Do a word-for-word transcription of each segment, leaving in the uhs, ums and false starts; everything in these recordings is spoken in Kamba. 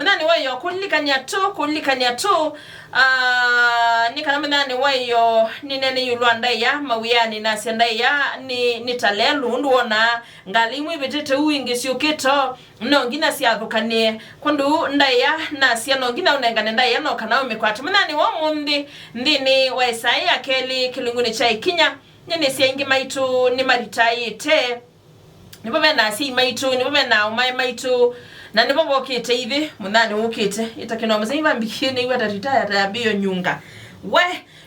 Mũthenyanĩ wa ĩyoo, kũlilikany'a tũ, kũlilikany'a tũ, ah, nĩ kana mũthenyanĩ wa ĩyoo nĩneene ĩũlũ wa ndaĩa, mawĩanĩ nasya ndaĩa nĩ, nĩ ta lelũ, ũndũ wonaa ngalĩ imwe ivĩtĩte ũu ingĩ syũkĩte, no nginya syathũkanĩe. Kwondũ ndaĩa nasya no nginya ũnengane ndaĩa no kana ũmĩkwate. Mũthenyanĩ wa ũmũnthĩ, nthĩnĩ wa Ĩsaĩa ya kelĩ kĩlungunĩ kya ĩkinya, nĩnĩsĩ aingĩ maitũ nĩmaritaĩte. Nĩvo ve na asyai maitũ, nĩvo ve na aũmae maitũ, na nĩvo vokĩte ithyĩ mũthenyanĩ ũkĩte. Ĩtakĩnwa mũsyai vambikie nĩw'a ta ritaya ta yambĩĩo nyunga. We,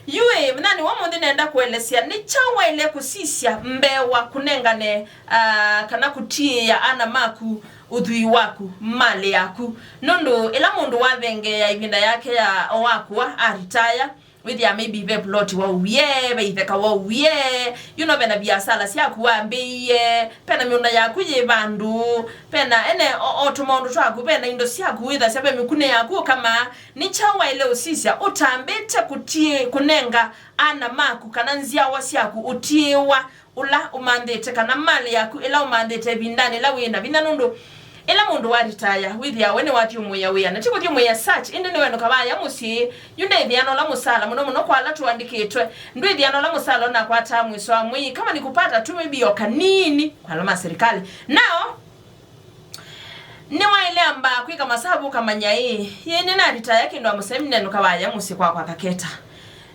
yu ĩ, mũthenyanĩ wa ũmũnthĩ nenda kũelesya nĩ kyaũ waĩle kũsisya mbee wa kũnengane, ah, kana kũtiĩa ana maku, ũthwii waku, malĩ yaku. Nũndũ ĩla mũndũ wathengeea ĩvinda yake ya o wakũa, aritaya, wĩthĩaa maybe ve ploti waũwie, ve itheka waũwie, you know, ve na viasala syaku wambĩĩie, ve na mĩũnda yaku yĩ vandũ, ve na ene o, o tũmaũndũ twaku, ve na indo syaku wĩthasya, ve mĩkunĩ yaku ũkamaa. Nĩ kyaũ waĩle ũsisya ũtambĩte kũtiĩ, kũnenga ana maku kana nzyawa syaku ũtiĩwa ũla ũmanthĩte, kana malĩ yaku ĩla ũmanthĩte ĩvindanĩ ĩla wĩ na vinya? Nũndũ ĩla mũndũ wa retire, wĩthĩawa we nĩwathyũmũĩa wĩa, na ti kũthyũmũĩa such, ĩndĩ nĩwenũka vaya mũsyĩ. Yu ndĩthĩana ũla mũsala mũno mũno kwa ala tũandĩkĩtwe. Ndwĩthĩana ũla mũsala ũnakwataa mwiso wa mwei, kama ni kupata tu maybe o kanini kwa ala ma serikali. Nao nĩwaĩle amba kwĩka masavu ũkamanya, ĩ, yĩ nĩnaritaya kĩndũ amũsemi nenũka vaya mũsyĩ kwakwa kaketa.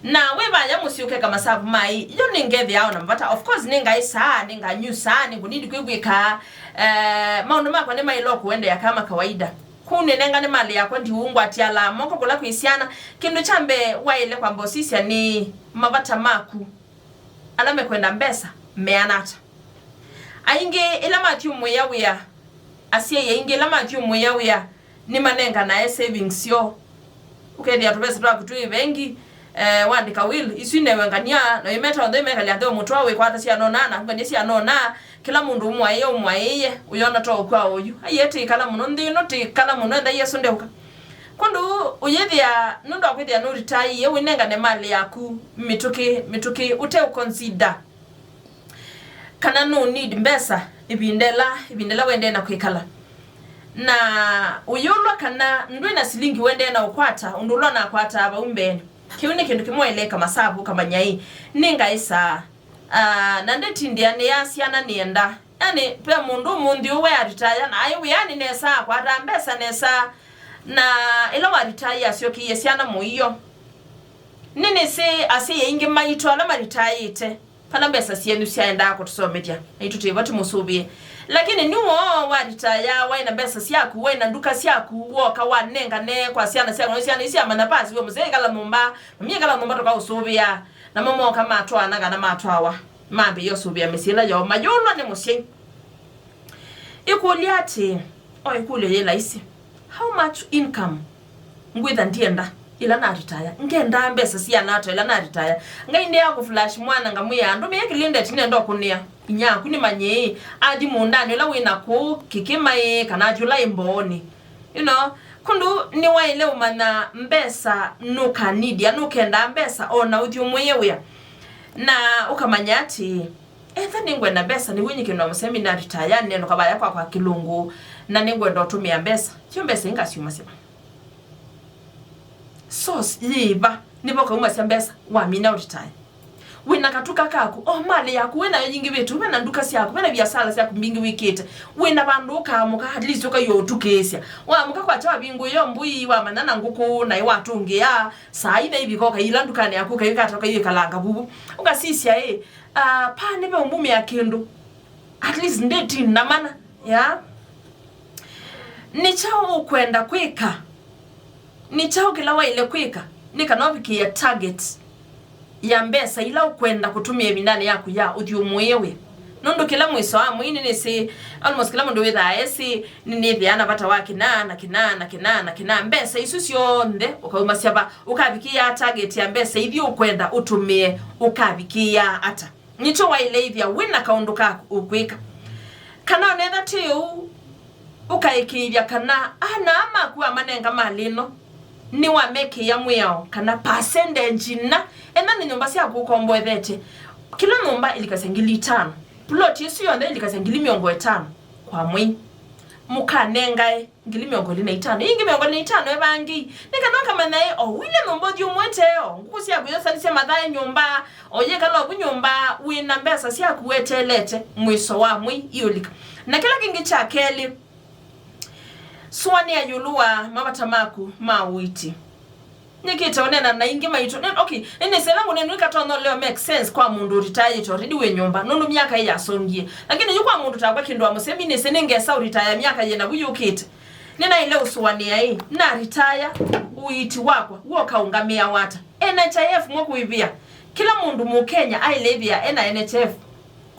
Na wĩ vaya mũsyĩ ũkeka masavu ma, ĩ, yo nĩngethĩaa o na mavata. Of course, nĩngaĩsaa, nĩnganyusaa, nĩngũnindi kwĩvw'ĩkaa, eh, maũndũ makwa nĩmaĩle o kũendeea kama kawaida. Kũu nĩnengane malĩ yakwa ndiũngwatialaa moko kũla kwĩ syana. Kĩndũ kya mbee waĩle kwamba ũsisya nĩ mavata maku. Ala mekwenda mbesa meana ata? Aingĩ ĩla mathyũmũĩa wĩa, asyai aingĩ ĩla mathyũmũĩa wĩa nĩmanenganae savings syoo. Ũkethĩa tũvesa twaku twĩ vengi, eh, waandĩka will, isu inewengania, na imeta onthe imekalya nthĩ ũmũtwa wĩkwata syanonaa, na kũngania syanonaa, kĩla mũndũ ũmwaĩe, ũmwaĩe, ũyona to ũkw'a oyu. Aiee, tĩkala mũno, nthĩ ĩno tĩkala mũno, etha Yesũ ndeũka. Kwondũ ũyĩthĩa, nũndũ wa kwĩthĩa nũritaĩie, wĩnengane malĩ yaku mĩtũkĩ, mĩtũkĩ, ũte ũconsider kana nũ need mbesa ĩvinda ĩla, ĩvinda ĩla wendee na kwĩkala. Na ũyũlwa kana ndwĩ na silingi wendee na ũkwata, ũndũ ũla ũnakwataa vau mbeenĩ. Kĩu nĩ kĩndũ kĩmwe waĩle ĩka masavu ũkamanya, ĩ, nĩngaĩsaa, ah, na ndĩtindĩanĩa syana nĩenda. Yani, ve mũndũ ũmũnthĩ ũũ we aritaya, na aĩ wĩanĩ nesa, akwataa mbesa nesa, na ĩla waritaya asyokeie syana mũio. Nĩnĩsĩ asyai aingĩ maitũ ala maritaĩte, vala mbesa syenyu syaendaa kũtũsomethya, naitũ twĩvo tũmũsũvĩe. Lakini nĩ woo waritaya, waĩ na mbesa syaku, waĩ na nduka syaku, woka wanengane kwa syana syaku, na syana isu syamanya pasi we mũsyai kala nyũmba, mamie kala nyũmba tũkaũsũvĩa, namo moka matwaana kana matwawa, mambĩĩa ũsũvĩa mĩsyĩ ĩla yoo, mayũlwa nĩ mũsyai. Ĩkũlya atĩĩ, o ĩkũlyo yĩ laisi, how much income ngwĩtha ndienda ĩla naritaya? Ngendaa mbesa siana ata ĩla naritaya? Ngai ndeaa kũflash mwana ngamwĩa, ndũmĩe kĩlindeti nenda ũkũnĩa inyia aku nĩmanyĩĩ athi mũũndanĩ ũla wĩ na kũũ kĩkĩma ĩĩ, kana athi ũla ĩ mboonĩ. You know, kũndũ nĩwaĩle ũmanya mbesa nũkanidya, nũkendaa mbesa o na ũthyũmũĩe wĩa. Na ũkamanya atĩĩ, etha nĩngwenda mbesa, nĩw'o nyikĩndwa mũsemi na retire, nenũka vaya kwakwa kĩlũngũ, na nĩngwenda ũtũmĩa mbesa. Syo mbesa ingasyumasya va? Source yĩva? Nĩvo kaumasya mbesa wamina ũretire? Wĩna katuka kaku, o malĩ yaku wĩnayo yingĩvĩte, wĩna nduka syaku, wĩna viasala syaku mbingĩ wĩkĩte, wĩna vandũ ũkaamũka, at least ũkaiwa ũtukĩĩsya. Waamũka kwakya wavingũĩo mbũi, wamanya na ngũkũ, naĩ watũngĩa, saa itha ivika ũkaila ndukanĩ yaku, ũkaiwĩkata, ũkaiwĩkalanga vuvu. Ũkasisya ĩ, ah, pa nĩve ũmbumĩa kĩndũ, at least ndĩtinda mana, ya? Nĩ kyaũ ũkwenda kwĩka? Nĩ kyaũ kĩla waĩle kwĩka nĩ kana ũvikĩĩa target ya mbesa ila ũkwenda kũtũmĩa ĩvindanĩ yaku ya ũthyũmũĩe wĩa? Nũndũ kĩla mwĩso wa mwei nĩnĩsĩ, almost kĩla mũndũ wĩthaa esĩ, nĩnĩthĩaa na vata wa kĩna, na kĩna, na kĩna, na kĩna. Mbesa isu syonthe ũkaumasya va? Ũkavikĩĩa target ya mbesa ithi ũkwenda ũtũmĩe, ũkavikĩĩa ata? Nĩkyo waĩle ĩthĩa wĩ na kaũndũ ka ũkwĩka. Kana onetha ti ũu, ũkaĩkĩĩthya kana ana aa maku wamanenga malĩ ĩno, nĩwamekĩĩa mwĩao kana percentage na, ena nĩ nyũmba syaku ũkomboethete, kĩla nyũmba ĩlikasya ngili itano, plot ĩsu yonthe ĩlikasya ngili mĩongo ĩtano kwa mwei. mũkanengae ngili mĩongo ĩlĩ na itano. Ĩngĩ mĩongo ĩlĩ na itano ĩvangĩi. Nĩ kana ũkamanya ĩ, o wile nyũmba ũthyũmũĩte, o ngũkũ syaku yosanisya mathae nyũmba, o yĩkala ovu nyũmba, wĩ na mbesa syaku weteelete mwĩso wa mwei iũlika. Na kĩla kĩngĩ kya kelĩ, sũanĩa ĩũlũ wa mavata maku ma ũiiti. Nĩkĩte ũneena na aingĩ maitũ. Nĩ, okay, nĩnĩsĩ ĩla ngũnenũ ĩkatonya ũleo make sense kwa mũndũ ũritaĩte already wĩ nyũmba, nũndũ myaka ĩyasongie. Lakini yu kwa mũndũ takwa kĩndũ wa mũsemi nĩsĩ nĩngesa ũritaya myaka yĩna vu yũkĩte. Nĩnaĩle ũsũanĩa ĩ, naritaya, ũiiti wakwa w'o ũkaũngamĩa ata? N H I F mwe kũĩvĩa. Kĩla mũndũ Mũkenya aĩle ĩthĩa ena N H I F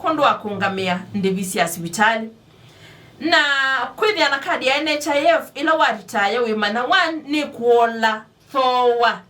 kwondũ wa kũngamĩa ndĩvi sya sivitalĩ. Na kwĩthĩa na kadi ya N H I F ĩla waritaya wĩmanya, one, nĩkũola thooa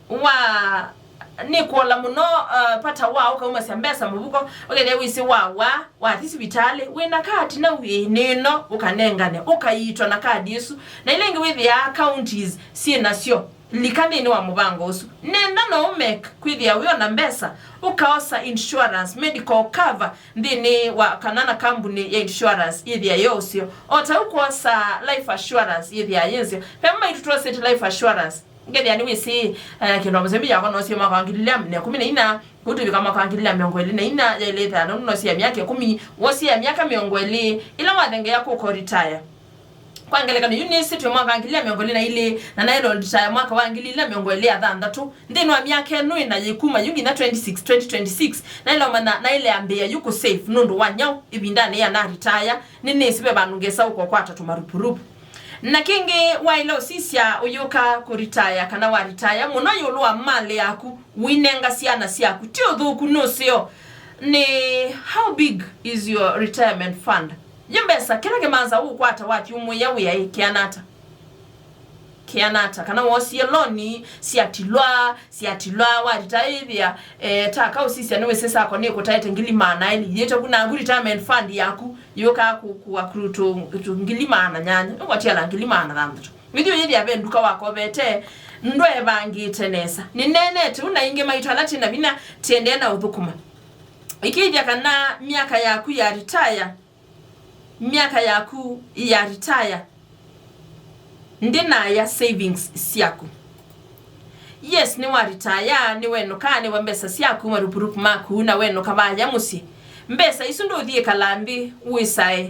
wa, nĩkũola mũno, uh, vata wa ũkaumasya mbesa mũvuko, ũkethĩa wĩsĩ wawa, wathi sivitalĩ, wĩna kadi na wĩ nĩno ũkanengane, ũkaiitwa na kadi ĩsu. Na ila ingĩ wĩthĩaa counties syĩ nasyo, lika nthĩnĩ wa mũvango ũsu. Nenda no ũmake kwĩthĩa wĩona mbesa, ũkaosa insurance, medical cover, nthĩnĩ wa kana na kambuni ya insurance yĩthĩa yo ũseo. O ta ũu kwosa life assurance yĩthĩa yĩ nzeo. Ve maitũ twosete life assurance. Ngethĩa nĩwĩsĩ, eh, kĩndũ wa mũsemi yakwa nosie mwaka wa ngili ilĩ na ĩkũmi na inya, kũu tũvika mwaka wa ngili ilĩ na mĩongo ĩlĩ na inya, yaĩle ĩthano, nosie myaka ĩkũmi, wosie myaka mĩongo ĩlĩ, ĩla wathengeea kũka retire. Kwa ngelekany'o, yu nĩsĩ twĩ mwaka wa ngili ilĩ na mĩongo ĩlĩ na ilĩ, na naĩle retire mwaka wa ngili ilĩ na mĩongo ĩlĩ na thanthatũ. Nthĩnĩ wa myaka ĩno ĩna yĩ kuma yu nginya twenty six, twenty twenty-six, naĩle ũmanya, naĩle ambĩĩa yu kũsave nũndũ wa nyaũ ĩvindanĩ ya naritaya, nĩnĩsĩ ve vandũ ngesa ũka ũkwata tũmarupurupu. Na kĩngĩ, waĩle ũsisya ũyũka kũritaya kana waritaya mũno ĩũlũ wa malĩ yaku ũinenga syana syaku, ti ũthũku, nũseo. Nĩ, how big is your retirement fund? Yĩ mbesa, kĩla kĩmanza ũkwata wathyũmũĩa wĩa ĩ, kĩana ata? Kĩana ata? Kana woosie loni, syatilwa, syatilwa, waritaĩthĩa, eh, ta kaũsisya nĩwĩsĩ sako nĩkũtaĩte ngili maana elĩ, yĩte ku naku retirement fund yaku yũkaa ku, ku accrue tũ, tũ ngili maana nyanya, ũkwatiala ngili maana thanthatũ. Wĩthi ũyĩthĩa ve nduka wakovete, ndweevangĩte nesa. Nĩneenete ũu na aingĩ maitũ ala twĩ na vinya, tiendee na ũthũkũma. Ĩkĩĩthya kana myaka yaku ya retire, myaka yaku ya retire, ndĩnaya savings syaku. Yes, nĩwaritaya, nĩwenũka, nĩwa mbesa syaku, marupurupu maku, na wenũka vaya mũsyĩ. Mbesa isu ndũthi ĩkala nthĩ wĩsae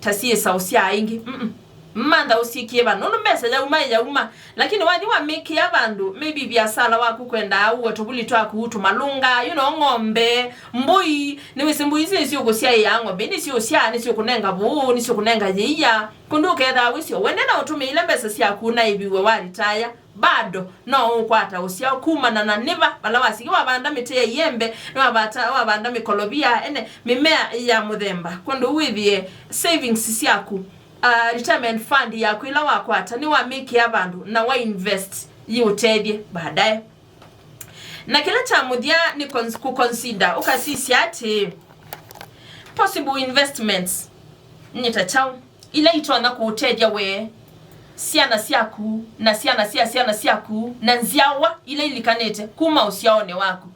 ta syĩ saũ sya aingĩ. Mm-mm. Mantha ũsikie va, nũndũ mbesa yauma, yauma. Lakini wathi wamĩkĩa vandũ, maybe viasala waku kwendaa ũe tũvuli twaku, tũmalũnga, you know, ng'ombe, mbũi, nĩwĩsĩ mbũi isu nĩsiũkũsyaĩa ng'ombe, nĩsiũsyaa, nĩsiũkũnenga vũũ, nĩsiũkũnenga yĩia. Kũndũ ũkethaa wĩsyo, wende na ũtũmĩile mbesa syaku ũnaĩviw'e wa retire, bado no ũkwata ũsyao kumana na nĩva, vala wasikie wavanda mĩtĩ ya iembe, nĩwavata, wavanda mĩkolovia, ene, mĩmea ya mũthemba. Kũndũ wĩthĩe savings syaku, uh, retirement fund yaku ĩla wakwata, nĩwamĩkĩa vandũ na wa invest yĩũtethye baadaye. Na kĩla kya mũthya nĩ cons-, kũconsider, ũkasisya atĩĩ, possible investments nĩ ta kyaũ, ila itonya kũũtethya we, syana syaku, na syana sya syana syaku, na nzyawa ila ilikanĩte kuma ũsyaonĩ waku.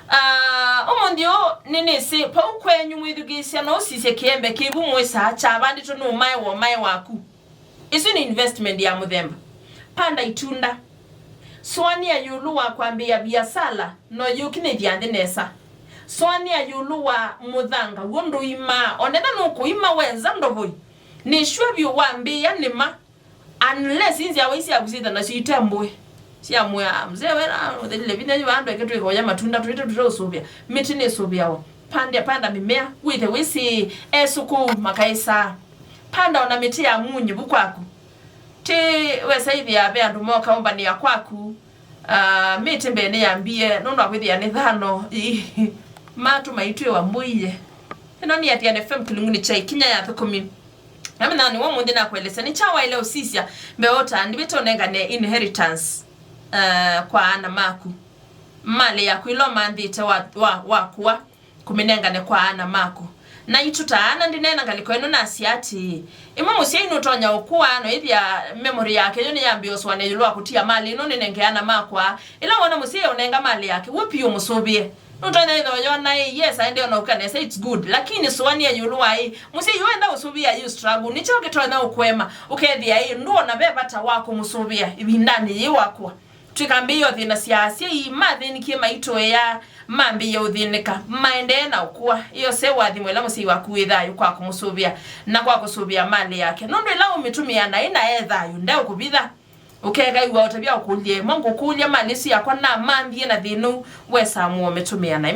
Ah, ũmũnthĩ ũũ nĩnĩsĩ, vau kwenyu mwĩthukĩĩsya, no ũsisye kĩembe kĩvu mwĩsaa kyavandĩtwe nũmae wa ũmae waku. Ĩsu nĩ investment ya mũthemba. Panda itunda. Sũanĩa ĩũlũ wa kwambĩĩa viasala, no yĩũkinyĩthya nthĩ nesa. Sũanĩa ĩũlũ wa mũthanga w'o ndũimaa, onena nũkũima wenza ndovoi. Nĩ sure vyũ wambĩĩa nĩma, unless nzyawa ii syaku syĩtha nasyo ite mbũĩ. Syamwĩa, "Ah, mzee, wena ũthelile vinya yu vandũ eke twĩkoya matunda tũite tũteũsũvĩa." Mĩtĩ nĩsũvĩawa. Panda, panda mĩmea, wĩthe wĩsĩ, esũkũu makaĩsaa. Panda ona mĩtĩ ya munyi vu kwaku. Ti wesa ĩthĩa ve andũ moka ũmbanĩa kwaku, ah, mĩtĩ mbee nĩyambie, nũndũ wa kwĩthĩa nĩ thano, matũ maitwĩwa mbũie. Ĩno nĩ Athiani F M kĩlungunĩ kya ikinya ya thũkũmi. Na mĩthani wa ũmũnthĩ nakũelesya nĩ kyaũ waĩle ũsisya mbee ũtandĩvĩte ũnengane inheritance, ah, kwa ana maku. Malĩ yaku ĩla ũmanthĩte wa, wa, wakũa, kũmĩnengane kwa ana maku. Naitũ ta ana, ndĩneena ngalĩko ĩno nasya atĩĩ, ĩmwe mũsyai nũtonya ũkũa, no ĩthĩa memory yake yo nĩyambĩĩa ũsũanĩa ĩũlũ wa kũtia malĩ ĩno nĩnenge ana makwa. Ĩla wona mũsyai aũnenga malĩ yake, we piũ mũsũvĩe. Nũtonya ĩthoo yona ĩ, yes, aendee ona ũka nesa, it's good. Lakini sũanĩa ĩũlũ wa ĩ, mũsyai ũũ enda ũsũvĩa yu struggle. Nĩkyo kĩtonya ũkwema, ũkethĩa ĩ, ndwona ve vata wa kũmũsũvĩa ĩvindanĩ yĩĩ wakũa. Twĩkambĩĩa ũthĩnasya asyai, mathĩnikie maitũĩa, mambĩĩe ũthĩnĩka, maendee na ũkũa. Ĩyo se ũathimo ĩla mũsyai waku wĩ thayũ kwa kũmũsũvĩa, na kwa kũsũvĩa malĩ yake. Nũndũ ĩla ũmĩtũmĩa naĩ na e thayũ, ndeũkũvitha. Ũkeka ĩw'a ũtavya ũkũlye, mwa ngũkũlya malĩ ĩsu yakwa namanthie na thĩna ũũ, wesaa mũũmĩtũmĩa naĩ?